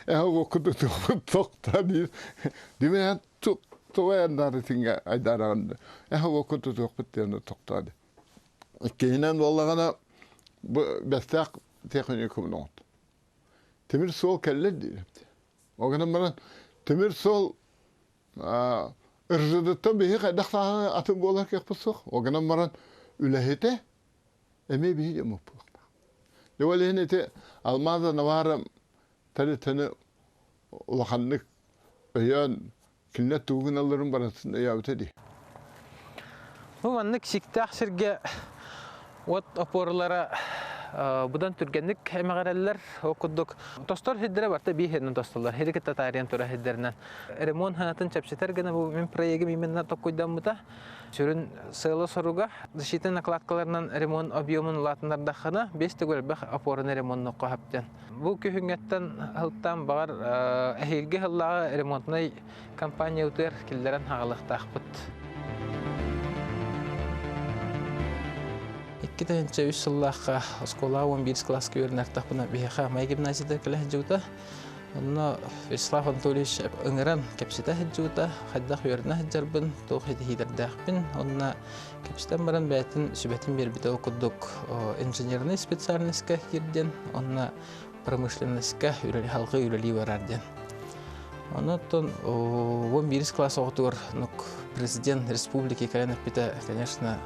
Speaker 13: Эһэ уокку тутуохпут тохтоо диир. Димэ туга айдаратыҥҥа айдаараҕын эһэ уокку тутуохпут диэн тохтоо дии. Иккиһинэн буоллаҕына, бу Бэстээх техникумун оҥордум. Тимир суол кэллэ диир. Ол гынан баран тимир суол РЖД-тан биһи хайдах сааһы атын буолар кыахпыт суох. Ол гынан баран үлэһитэ эмиэ биһи дьоммут буолуохтаах. Дьэ ол иһин ити Алмаза Навара тэрилтэни улаханнык өйөөн кинилэр тугу гыналларын барытын өйөөбүтэ дии.
Speaker 16: Бу маннык сиктээх сиргэ уот опоралара будан түргэнник эмэҕирэллэр. Ол курдук тостор сирдэрэ барыта биир сиринэн тостоллор. Сири кытта таарыйан турар сирдэринэн. Ремонт сыанатын чэпчэтэр гына бу мин проегым именно токкуйдаммыта. Сүрүн сыала-соруга защитный накладкаларынан ремонт объемун улаатыннардаххына, 5 төгүл элбэх опораны ремоннуохха сөп диэн. Бу күһүҥҥэттэн сылтаан баҕар эһиилги сыллааҕы ремонтнай компаниябытыгар киллэрэн хаалыахтаахпыт. 2003 сыллаахха оскуолаҕа 11 кылааска үөрэнэртэхпинэ биһиэхэ Майа гимназията кэлэ сылдьыбыта. Онно Вячеслав Анатольевич ыҥыран кэпсэтэ сылдьыбыта, хайдах үөрэнэ сылдьарбын, туох ситиһиилэрдээхпин уонна кэпсэтэн баран бэйэтин сүбэтин биэрбитэ ол курдук инженернэй специальноска киирдин уонна промышленноска халҕыы үлэлии барар диэн. Онон 11 класс оҕотугар президент республики кэлэн эппитэ, конечно,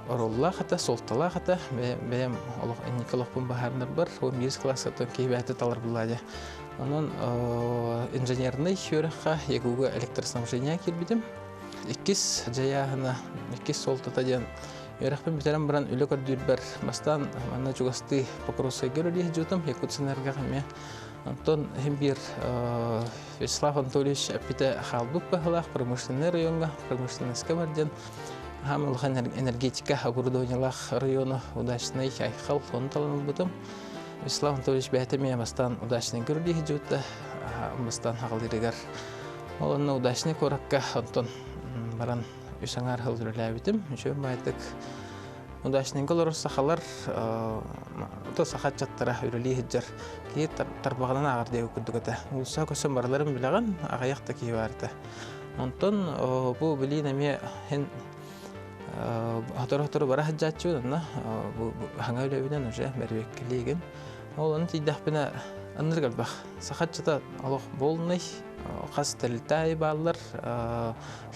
Speaker 16: оруоллаах этэ, суолталаах этэ. Бэйэм олох инники олохпун баһаарынарбар 11 класска киһи бэйэтэ талар булла Онон инженерный үөрэххэ ЯГУга электроснабжение киирбитим. Иккис дьайааһына, иккис суолтата диэн үөрэхпин бүтэрэн баран үлэ көрдүүрбэр бастаан манна чугастыы Покровскайга үлэлии сылдьыбытым, Якутсэнерго эмиэ. Онтон иһин биир Вячеслав Анатольевич эппитэ хаалбыт быһыылаах промышленнай райоҥҥа, промышленноска бар диэн аһаам улахан энергетика оборудованиелаах району Удачный Айхал ону талан ылбытым. Вячеслав Анатольевич бэйэтэ эмиэ бастаан Удачныйга үлэлии сылдьыбыта, бастаан хаҕалыырыгар. Ол онно Удачный куоракка онтон баран үс аҥаар сыл үлэлээбитим. Үчүгэй баайдык Удачнайга олорор сахалар то саха ыччаттара үлэлии сылдьар киһи тарбаҕынан ааҕар диэбит курдук этэ. Уулусса көсөн барыларын билэҕин, аҕыйах да киһи баар этэ. Онтон бу билиин эмиэ һин сотору-сотору бара сылдьааччыбын, онно бу хаҥа үлэбинэн уже бэрбиэккэлиигин. Ол ону тиийдэхпинэ ынырык элбэх. Саха ыччата олох буолунай, хас тэрилтэ аайы бааллар,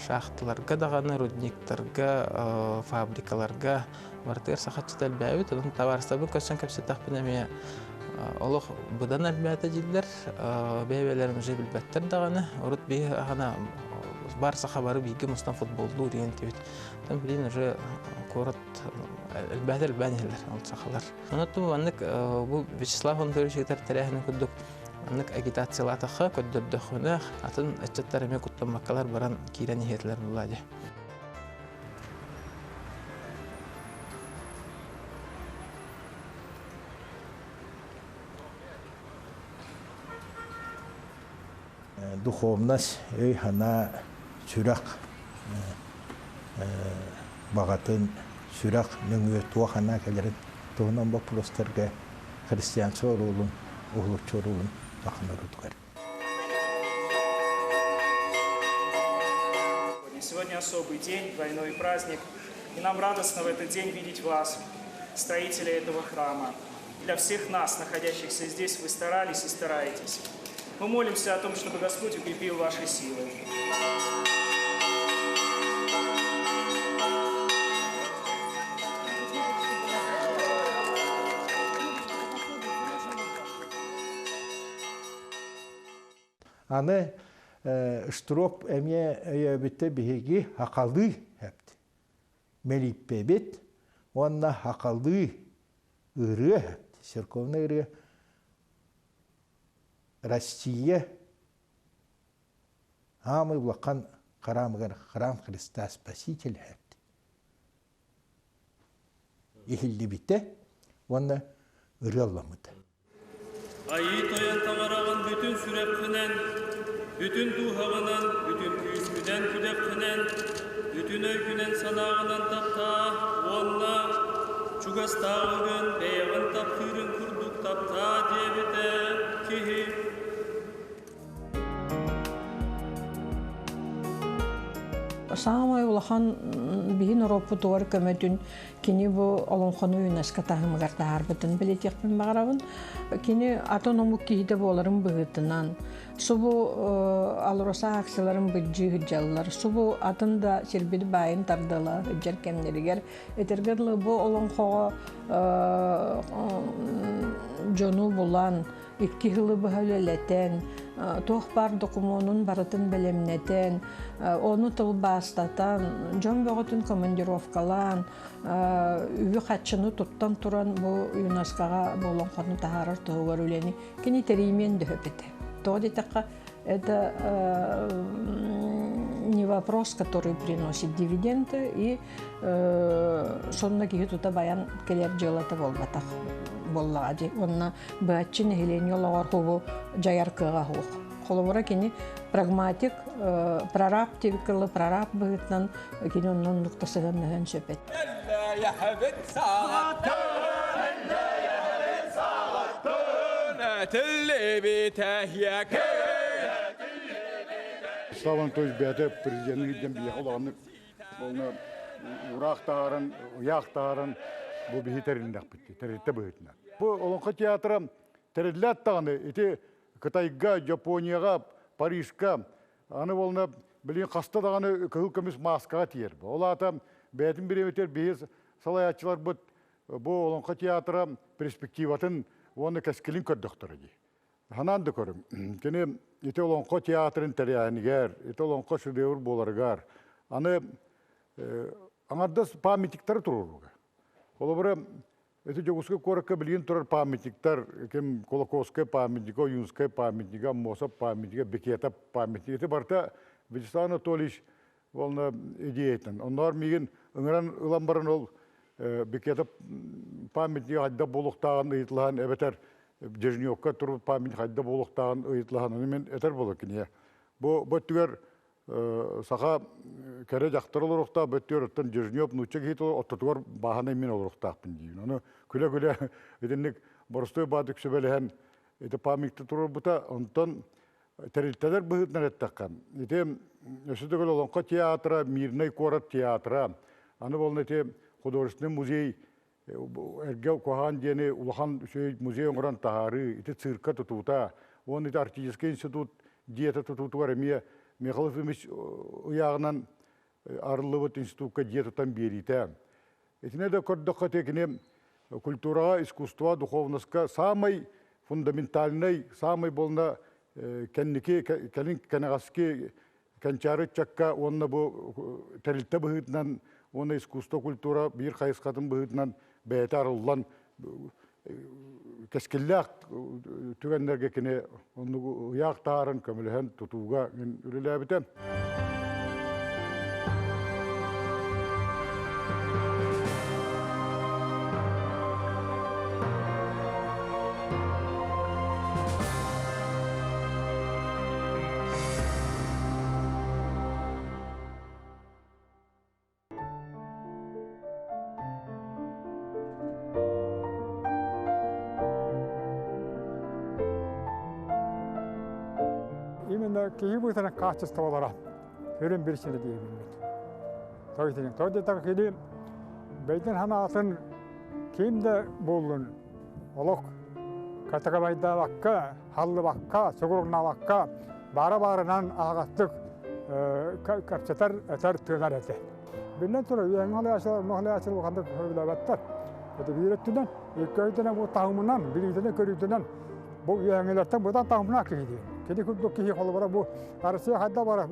Speaker 16: шахталарга даҕаны, рудниктарга, фабрикаларга барытыгар саха ыччата элбээбит. Онон табаарыстарбын көрсөн кэпсэттэхпинэ эмиэ олох быдан элбээтэ дииллэр. Бэйэ-бэйэлэрин уже билбэттэр даҕаны. Урут биһи аһана бар саха бары бииргэ мустан футболлуур диэн этибит. Оттон билигин уже куорат элбээтэ элбээн иһэллэр ол сахалар. Онон маннык бу Вячеслав Анатольевич ыытар тэрээһинин курдук маннык агитациялаатахха, көрдөрдөххүнэ, атын ыччаттар эмиэ куттаммаккалар баран киирэн иһиэтилэр буоллаа дии.
Speaker 14: Духовность, өй-санаа, сүрэх баҕатын, сүрэх нөҥүө туох анаа кэлэрин туһунан боппуруостарга христианство оруолун, уһулуччу оруолун улахан орутугар.
Speaker 17: Сегодня особый день, двойной праздник. И нам радостно в этот день видеть вас, строителей этого храма. Для всех нас, находящихся здесь, вы старались и стараетесь. Мы молимся о том, чтобы Господь укрепил ваши силы.
Speaker 14: Аны Штроп эмиэ өйөөбүттэ биһиги хахалыы хэпт. Мэлиппэбит уонна хахалыы ырыа хэпт. Церковный ырыа Россия аамый улахан храмыгар храм Христа Спаситель хэпт. Иһиллибитэ уонна ырыалламмыта.
Speaker 18: Айыы Тойон таҥараҕын бүтүн сүрэххинэн, бүтүн дууһаҕынан, бүтүн күүскүнэн күдэххинэн, бүтүн өйгүнэн санааҕынан таптаа уонна чугастааҕыгын бэйэҕин таптыырын курдук таптаа диэбитэ киһи.
Speaker 2: Саамай улахан биһи норуоппутугар көмөтүн кини бу олоҥхону ЮНЕСКО таһымыгар таһаарбытын бэлиэтиэхпин баҕарабын. Кини атын омук киһитэ буоларын быһыытынан субу АЛРОСА акцияларын быдьыы сылдьаллар, субу атын да сирбит баайын тардыла сылдьар кэмнэригэр этэргэ дылы бу олоҥхоҕо дьону булан икки сылы быһа үлэлэтэн, туох баар докумуонун барытын бэлэмнэтэн, ону тылбаастатан, дьон бөҕөтүн командировкалаан, үбү-харчыны туттан туран бу ЮНЕСКОҕа бу олоҥхону таһаарар туһугар үлэни кини тэрийимиэн дөһөп этэ. Тоҕо диэтэххэ, это не вопрос, который приносит дивиденды, и сонно киһи тута баян кэлэр дьыалата буолбатах буоллаҕа дии. Уонна быһаччы нэһилиэнньэ олоҕор кубу дьайар кыаҕа суох. Холобура кини прагматик, прораб диэбиккэ прораб быһыытынан кини онно оннук да сыһыаннаһыан сөп этэ.
Speaker 19: Слава Анатольевич бэйэтэ президенин илдьэн биһиэхэ улаханнык ураах таһааран, ыйаах таһааран бу биһи тэрилиннэхпит тэрилтэ быһыытынан. Бу Олоҥхо театра тэриллээт даҕаны ити Кытайга, Японияҕа, Парижка аны буолна билигин хаста даҕаны кыһыл көмүс мааскаҕа тиийэр. Ол аата бэйэтин бириэмэтигэр биһи салайааччыларбыт бу Олоҥхо театра перспективатын уонна кэскилин көрдөхтөрө дии. Ханаан да көрүм. Кини ити Олоҥхо театрын тэрээһинигэр, ити Олоҥхо шедевр буоларыгар аны аҥардас памятниктары туруорууга. Холобура, ити Дьокуускай куоракка билигин турар памятниктар, ким Кулаковскай памятнига, Ойуунскай памятнига, Аммосов памятнига, Бекетов памятнига, ити барыта Вячеслав Анатольевич уонна идеятын. Онноор миигин ыҥыран ылан баран ол Бекетов памятнига хайдах буолуохтааҕын ыйытылаһан эбэтэр Дежневка турбут памятник хайдах буолуохтааҕын ыйытылаһан ону мин этэр буолар кинигэ. Бу бу өттүгэр саха кэрэ дьахтар олоруохтаах, бу өттүгэр оттон Дежнев нуучча киһитэ ортотугар бааһынай мин олоруохтаахпын диибин. Ону күлэ-күлэ итинник боростуой баатык сүбэлэһэн ити памятникты туруорбута. Онтон Тэрилтэлэр быһыытынан эттэххэ, ити өссө төгүл Олоҥхо театра, Мирнэй куорат театра, аны буолла ити художественный музей эргэ куһаҕан диэни улахан үчүгэй музей оҥорон таһаарыы, ити цирка тутуута, уонна ити Арктический институт дьиэтэ тутуутугар эмиэ Михаил Ефимович ыйааҕынан арыллыбыт институкка дьиэ тутан биэриитэ. Итинэ да көрдөххө ити кини культураҕа, искусствоҕа, духовноска саамай фундаментальнай, саамай буолна кэнники кэлин кэнэҕэски кэнчээри ыччакка уонна бу тэрилтэ быһыытынан уонна искусство культура биир хайысхатын быһыытынан бэйэтэ арыллан кэскиллээх түгэннэргэ кини оннугу ыйаах таһааран көмөлөһөн тутууга үлэлээбитэ.
Speaker 8: Именно киһи быһыытынан хаачыстыбалара сүрүн биричиинэ диэбиммит. Тоҕо тоҕо диэтэххэ кини бэйдин санаатын ким да буоллун олох категорийдаабакка, халлыбакка, сугуруҥнаабакка баара-баарынан аһаҕастык кэпсэтэр, этэр, тыынар этэ. Биллэн турар, үөһэҥҥэ халыйааччылар, онно халыйааччылар улаханнык сөбүлээбэттэр. Это биир өттүнэн, икки өттүнэн бу таһымынан, билиитинэн-көрүүтүнэн бу үөһэҥҥилэртэн быдан таһымнаах киһи диэн. Кини курдук киһи холобура бу Россия хайда бара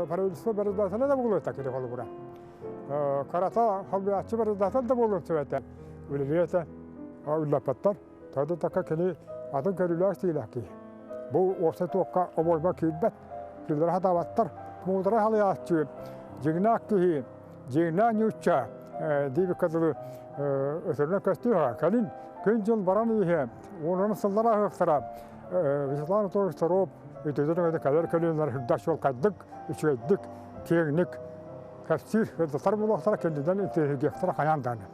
Speaker 8: правительство председателэ да буолуо этэ кини холобура. Карата холбуйааччы председатель да буолуон сөп этэ. Үлэлиэ этэ. Үллэппэттэр. Тоҕо такка кини атын көрүүлээх стилээх киһи. Бу уопсай туокка обойма киирбэт. Киллэрэ сатаабаттар. Муудара халыйааччы, дьиҥнээх киһи, дьиҥнээх ньуучча диэбиккэ дылы өтөрүнэн көстүү Кэлин күн-дьыл баран иһэ, уонунан сыллар аһыахтара Вячеслав Анатольевич Соров үтүөтүн кэлэр көлүөнэлэр үрдэх чуолкайдык, үчүгэйдик, киэҥник кэпсиир, ырытар буолуохтара, кэннинэн интэриэһиргиэхтэрэ хайаан даҕаны.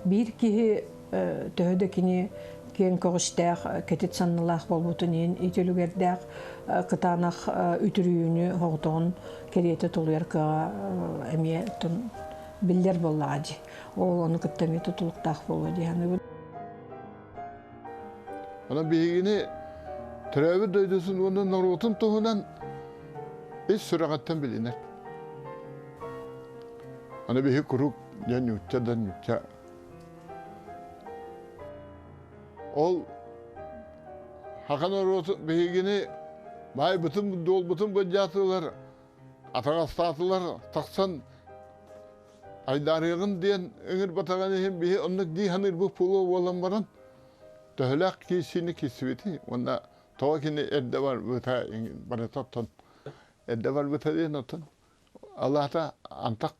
Speaker 2: Биир киһи төһө да кини Киэҥ көҕүстээх, кэтит саннылаах буолбутун иһин ити үлүгэрдээх кытаанах үтүрүйүүнү соҕотоҕун кэриэтэ тулуйар кыаҕа эмиэ биллэр буоллаҕа дии. Ол ону кытта эмиэ тутулуктаах буолуо дии саныыбын.
Speaker 13: Онон биһигини төрөөбүт дойдутун уонна норуотун туһунан ис сүрэҕиттэн билинэр. Аны биһи куруук дьэ ньуучча да ньуучча. Ол хака норуоту биһигини баайбытын дуолбутун былдьаатылар, атаҕастаатылар, тахсан айдаарыаҕын диэн ыҥырбатаҕын иһин биһи оннук дии саныырбыт буолуо буолан баран төһөлөөх киирсиини киирсибитий уонна тоҕо кини эрдэ барбыта барыта оттон эрдэ барбыта диэн оттон алаата антах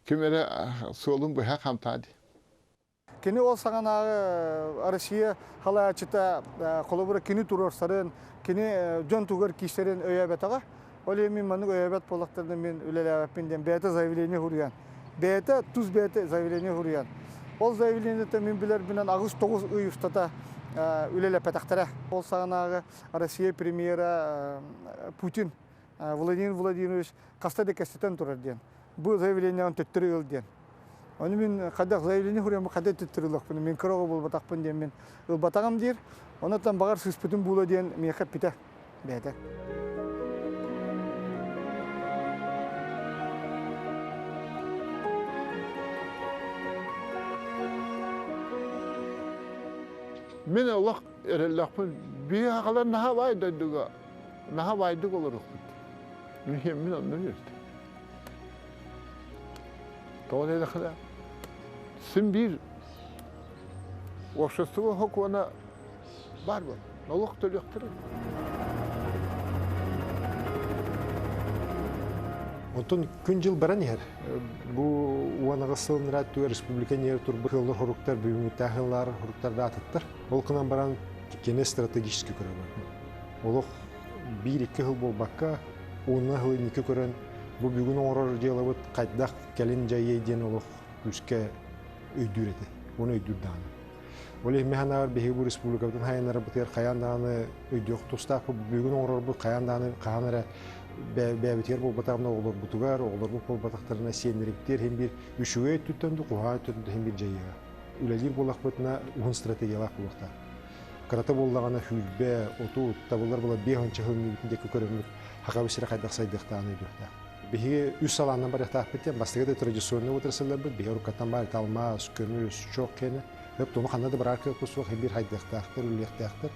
Speaker 13: ким эрэ суолун быһа хамтаа дии.
Speaker 9: Кини ол саҕанааҕы Россия халааччыта холобура кини туруорсарын, кини дьон тугар киирсэрин өйөөбөтөҕө. Ол иһин мин маннык өйөөбөт буоллахтарына мин үлэлээбэппин диэн бэйэтэ заявление суруйан, бэйэтэ тус бэйэтэ заявление суруйан. Ол заявлениета мин билэрбинэн аҕыс-тоҕус ый устата үлэлэппэтэхтэрэ. Ол саҕанааҕы Россия премьера Путин Владимир Владимирович хаста да кэстэтэн турар диэн. Бу заявлениеҕын төттөрү ыл диэн. Ону мин хайдах заявление суруйаммын хайдах төттөрү ылыахпын, мин кыра оҕо буолбатахпын диэн мин ылбатаҕым диир. Онон баҕар сыыспытым буолуо диэн миэхэ эппитэ бэйэтэ.
Speaker 13: Мин олох эрэллэхпин биһи хахалар наһаа баай дойдуга наһаа баайдык олоруохпут. Мин онно үөрдүм. Тоҕо диэтэххинэ, син биир общество сокуона баар буолар. Нолуок төлүөхтэрэ.
Speaker 10: Онтон күн-дьыл баран иһэр. Бу 18 сыл ыныраа республика ньиэр турбут ыаллар хоруктар бүгүҥҥүттээх ыаллар хоруктар даатыттар. Ол гынан баран кини стратегически көрөбүн. Олох биир-икки сыл буолбакка, уонна сыл инники көрөн бу бүгүн оҥорор дьыалабыт хайдах кэлин дьайыай диэн олох күүскэ өйдүүр этэ. Оны өйдүүр даҕаны. Ол иһин мин биһиги бу республикабытын хайаннарбытыгар хайаан даҕаны өйдүөх тустаахпыт бүгүн оҥорорбут хайаан даҕаны хаһан эрэ бэйэбитигэр буолбатаҕына оҕолорбутугар, оҕолорбут буолбатахтарына сиэннэрибитигэр иһин биир үчүгэй өттүттэн да куһаҕан өттүттэн да иһин биир дьайыаҕа. Үлэлиир буоллахпытына уһун стратегиялаах буолуохтаах. Кырата буоллаҕына сүүрбэ, отут, табыллар була биэс уонча сыл иннибитин диэки көрөммүт Хакабы сирэ хайдах сайдыахтааҕын өйдүөхтээх. Биһиги үс салааннан барыахтаахпыт диэн бастакы да традиционный отрасльларбыт биһиги уруккаттан баар алмаас, көмүс, чох киэнэ. Өп туну ханна да барар кыахпыт суох биир хайдыахтаахтар, үлэлиэхтээхтэр.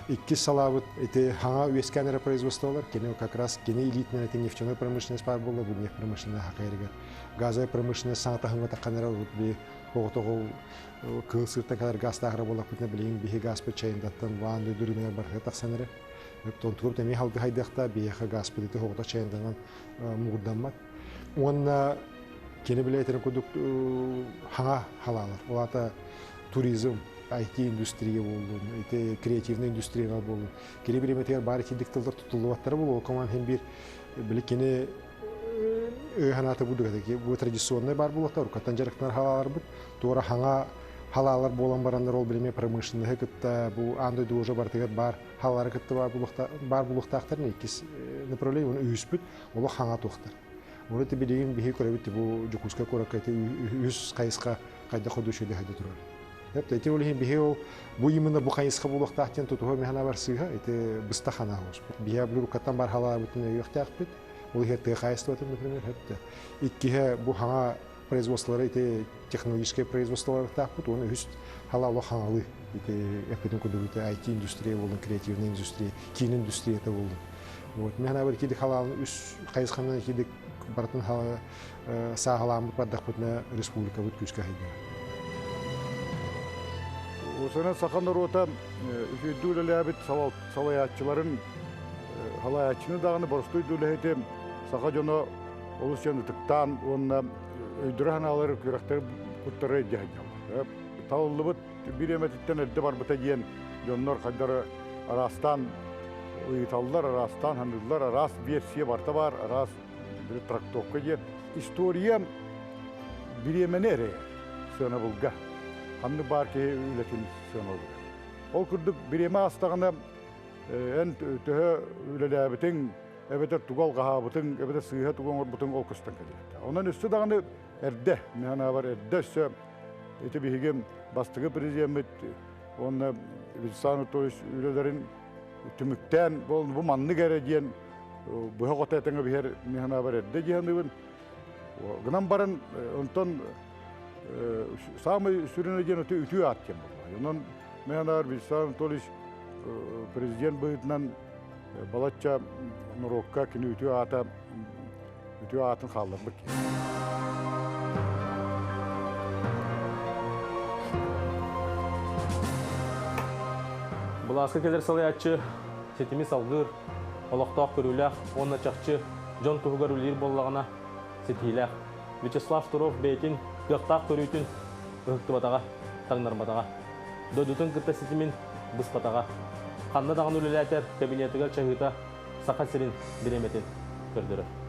Speaker 10: Иккис салаабыт ити хаҥа үөскээн эрэ производстволар, кини как раз кини илиитинэн ити нефтяной промышленность баар буолла, бу нефть промышленность хакайрыгар. Газовая промышленность саҥа таһымҥа таххан эрэ урут би оҕотоҕу кыыл сыыртан кэлэр газтаах эрэ буоллахпытына билигин биһи газпыт чайындаттан ваан дойду барыта тахсан эрэ. Онтугар эмиэ халгыһайдыахта биһиэхэ газпыт ити оҕото чайынданан мугурдаммат. Уонна кини билэ курдук хаҥа халаалар. Ол аата туризм, IT-индустрия буоллун, ити креативная индустрия буоллун. Кини бириэмэтигэр баар итинник тыллар туттуллубаттара буолуо. Коман хин биир били кини ыһанаата бурдук бу традиционный бар буолуохта уруккаттан дьарыктанар халааларбыт туора хаҥа халаалар буолан бараннар ол билими промышленноһы кытта бу аан дойду уже барытыгар баар халаалары кытта баар буолуохтаахтар иккис направление оны үһүспүт олох хаҥа туохтар Оны ти билигин биһи көрөбүт бу Дьокуускай куоракка ити үһүс хайысха хайдах ходуучуйда хайда турар. Эп ити ол иһин биһи ол бу именно бу хайысха буолуохтаах диэн тутуһа механа бар сыыһа ити быста хана хос. Биһи блюрукаттан бар халаабытын өйүөхтээхпит. Ол иһэр тыа хаайыстыбатын, например, хэпте. Иккиһэ бу хаҥа производстволары ити технологическай производстволардаахпыт уонна үһүс халаало хаҥалыы ити эппитин курдук ити IT-индустрия буолун, креативная индустрия, киин индустрията буолун. Вот мен ханабар икиди халаалын үс хайысханан икиди барытын сааһылааммыт бардахпытына республикабыт күүскэ хайдыа.
Speaker 19: Осана саха норуота үчүгүйдүү үлэлээбит салайааччыларын халаайааччыны даҕаны боростуой үлэһити саха дьоно олус дьон ытыктаан уонна өйдөрө санаалары күрэхтэри куттары илдьэ сылдьаллар. Талыллыбыт бириэмэтиттэн эрдэ барбыта диэн дьоннор хайдары араастаан ыйыталлар, араастаан саныыллар, араас версия барыта баар, араас трактовка диэн. История бириэмэни эрэйэр сыанабылга. Ханнык баар киһи үлэтин сыаналыыр. Ол курдук бириэмэ аастаҕына эн төһө үлэлээбитиҥ, эбэтэр тугу алҕаһаабытыҥ, эбэтэр сыыһа тугу оҥорбутуҥ ол көстөн кэлиэхтээх. Онон өссө даҕаны эрдэ, мин санаабар эрдэ өссө ити биһиги бастакы президеммит уонна Вячеслав Анатольевич үлэлэрин түмүктээн бу маннык эрэ диэн быһа хото этэҥэ биһэр мин санаабар эрдэ дии саныыбын. Гынан баран онтон самый сүрүнэ диэн үтүө аат диэн буолла. Онон мин санаабар Вячеслав Анатольевич президент быһыытынан балачча норуокка кини үтүө аата үтүө аатын хаалларбыт киһи.
Speaker 1: Былааска кэлэр салайааччы ситими салгыыр, олохтоох көрүүлээх уонна чахчы дьон туһугар үлэлиир буоллаҕына ситиһиилээх. Вячеслав Штыров бэйэтин кыахтаах көрүүтүн ыһыктыбатаҕа, таҥнарбатаҕа. Дойдутун кытта ситимин быспатаҕа. Ханна даҕаны үлэлээтэр кабинетыгар чаһыыта Саха сирин бириэмэтин көрдөрөр.